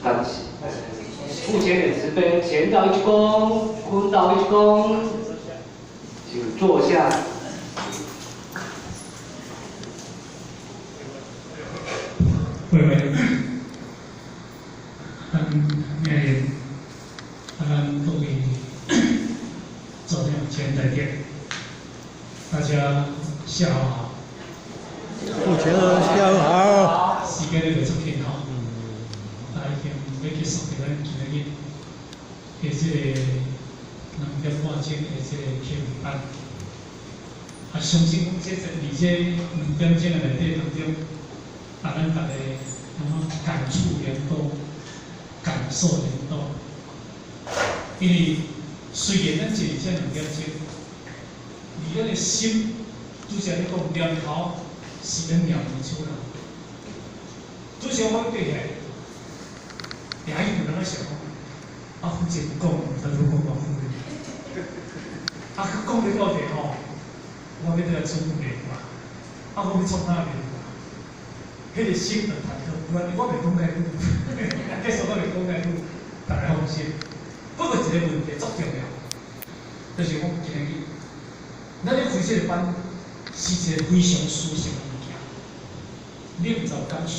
感謝。目前很慈悲，前道一鞠躬，坤道一鞠躬，請坐下。各位，咱明日，啊，咱各位昨天前台見，大家下午好。目前下午好。時間咧就足緊吼，啊，已經欲結束佇咱今仔日的這個2點半鐘的這個啟蒙班。啊，相信講這佇這2點鐘的內底當中，啊，咱逐个攏感觸良多，感受良多。因為雖然咱坐這2點鐘，佇咱的心，拄才咧講念頭是咱念袂出來。拄才我對起來，也有人咧想講，啊，負責講，毋知如果講負責，啊，佢講咧到底吼，我欲倒來出問題嘛，啊，我欲創啥問題？彼個心就忐忑不安，我袂講介久，繼續我袂講介久，逐家放心。不過一個問題足重要，就是講今日，咱咧開這個班是一個非常殊勝的物件，你毋知有感受。